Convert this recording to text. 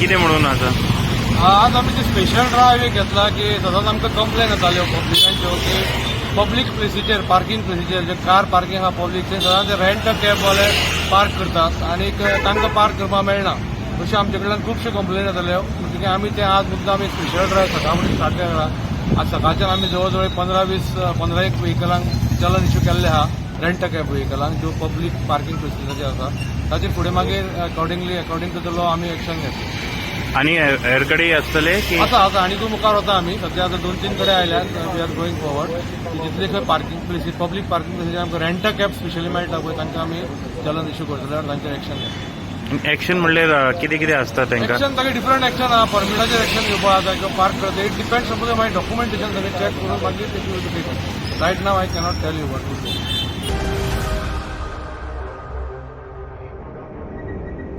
कितें म्हणून आसा? आज आमी ते स्पेशल ड्रायव्ह घेतला की सदांच आमकां कंप्लेन येताल्यो पब्लिकांच्यो की पब्लीक प्लेसीचेर, पार्किंग प्लेसीचेर, जे कार पार्किंग आहा पब्लीक, ते सदांच रेंट कॅबवाले पार्क करतात आनी तांकां पार्क करपाक मेळना, अश्यो आमचे कडल्यान खुबश्यो कंप्लेन येताल्यो. म्हणटकीर आमी ते आज मुद्दाम आमी स्पेशल ड्रायव्ह सकाळ फुडें स्टार्ट केला. आज सकाळच्यान आमी जवळ जवळ 15-20, 15 एक व्हेकलांक चलन इश्यू केल्ले आहा, रेंट कॅब व्हेकलांक, ज्यो पब्लीक पार्किंग प्लेसीचेर आसा. ताचेर फुडें मागीर accordingly, according to the law आमी एक्शन घेतले. आनी हेर कडेन आसतले की? आसा, आसा. आनीकूय मुखार वता आमी. सद्या आतां दोन तीन कडेन आयल्यात. We are going forward. जितले खंय पार्किंग प्लेसी, पब्लीक पार्किंग प्लेसीचेर आमकां रेंट कॅब स्पेशली मेळटा पळय, तांकां आमी चलन इश्यू करतले आनी तांचेर एक्शन घेतले. एक्शन म्हणल्यार कितें कितें आसता तांकां? एक्शन ताका डिफरंट एक्शन आहा. परमिटाचेर एक्शन घेवपाक जाता किंवा पार्क करता, it depends. Suppose मागीर डॉक्युमेंटेशन सगळें चॅक करून मागीर. Right now I cannot tell you what to do.